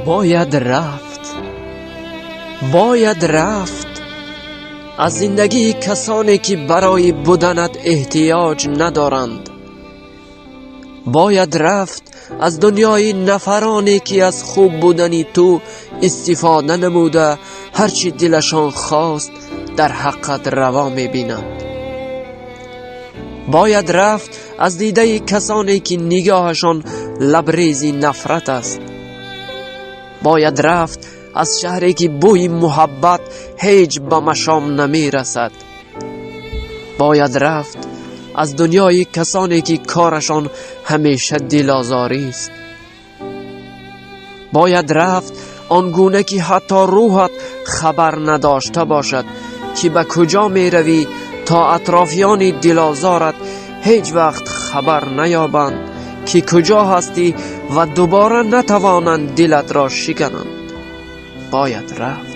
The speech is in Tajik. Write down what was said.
Бояд рафт, бояд рафт аз зиндагии касоне, ки барои буданат эҳтиёҷ надоранд. Бояд рафт аз дунёи нафароне, ки аз хуб будани ту истифода намуда, ҳарчи дилашон хост дар ҳаққат раво мебинанд. Бояд рафт аз дидаи касоне, ки нигоҳашон лабрези нафрат аст. Бояд рафт аз шаҳре, ки бӯи муҳаббат ҳеҷ ба машом намерасад. Бояд рафт аз дунёи касоне, ки корашон ҳамеша дилозорист. Бояд рафт он гуна, ки ҳатто рӯҳат хабар надошта бошад, ки ба куҷо меравӣ, то атрофиёни дилозорат ҳеҷ вақт хабар наёбанд, ки куҷо ҳастӣ, ва дубора натавонанд дилатро шикананд. Бояд рафт.